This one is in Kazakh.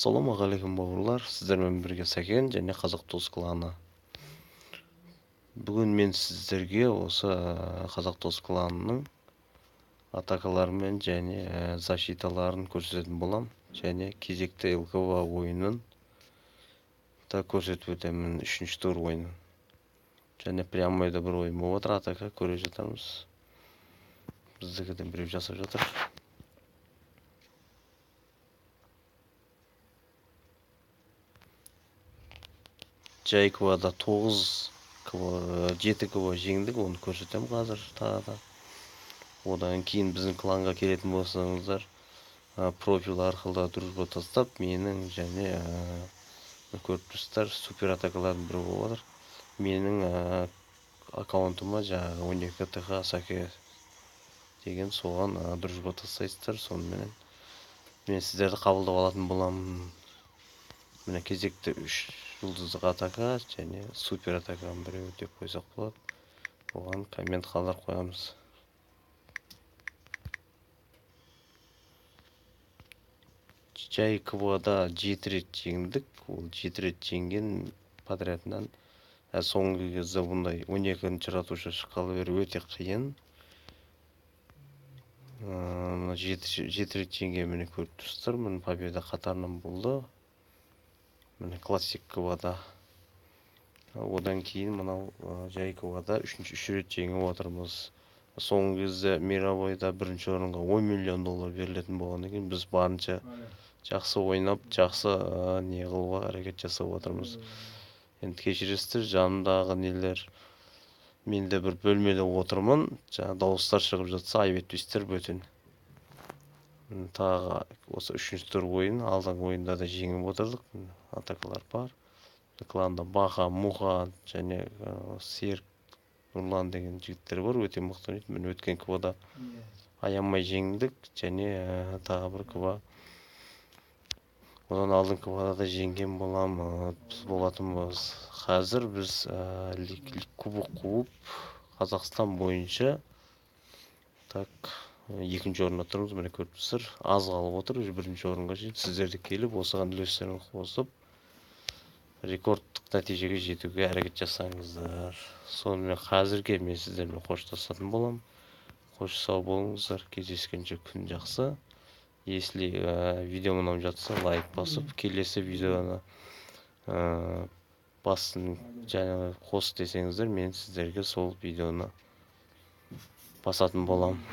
Ассалаумағалейкум бауырлар, сіздермен бірге Сәкен және Қазақ Дос кланы. Бүгін мен сіздерге осы Қазақ Дос кланының атакаларымен және защиталарын көрсететін болам. Және кезекті ЛКВ ойынын да көрсетіп өтемін, үшінші тур ойынын. Және прямойда бір ойын болып отыр, атака көре жатармыз. Біздікіден біреу жасап жатыр. Жай квада 9 ква, 7 ква жеңдік, оны көрсетемін қазір тағы да. Одан кейін біздің кланға келетін болсаңыздар, профиль арқылы дружба тастап, менің және, көріп тұрсыздар, супер атакалардың бірі болып отыр. Менің, аккаунтыма жаңағы 12 ТХ Сәке деген, соған, дружба тастайсыздар, соныменен мен сіздерді қабылдап алатын боламын. Міне кезекті 3 жұлдыздық атака және супер атаканың біреуі деп қойсақ болады. Оған коммент қалдырып қоямыз. Жай КВА-да 7 рет жеңдік. Ол 7 рет жеңген подрядынан. Соңғы кезде бұндай 12-ші ратуша шыққалы бері өте қиын. Мына 7 рет жеңген міне көріп тұрсыздар. Міне победа қатарынан болды. Міне классик КВА-да. Одан кейін мынау, жай КВА-да үш рет жеңіп отырмыз. Соңғы кезде мировойда бірінші орынға 10 миллион доллар берілетін болған екен. Біз барынша жақсы ойнап, жақсы, не қылуға әрекет жасап отырмыз. Енді кешіресіздер, жанымдағы нелер, мен де бір бөлмеде отырмын, жаңа дауыстар шығып жатса айып етпейсіздер бөтен. Міне тағы осы үшінші тур ойын, алдыңғы ойында да жеңіп отырдық. Міне атакалар бар. Кланда Баха, Муха және, Серік, Нұрлан деген жігіттер бар, өте мықты ойнайды. Міне өткен КВА-да аямай жеңдік және, тағы бір КВА. Одан алдын КВА-да да жеңген боламыз, болатынбыз. Қазір біз, кубок қуып, Қазақстан бойынша так екінші орында тұрмыз. Міне көріп тұрсыздар, аз қалып отыр уже бірінші орынға жетіп. Сіздер де келіп осыған үлестеріңізді қосып, рекордтық нәтижеге жетуге әрекет жасаңыздар. Сонымен қазірге мен сіздермен қоштасатын боламын. Қош сау болыңыздар, кездескенше күн жақсы. Если, видео ұнап жатса, лайк басып, келесі видеоны, басын және қос десеңіздер, мен сіздерге сол видеоны басатын боламын.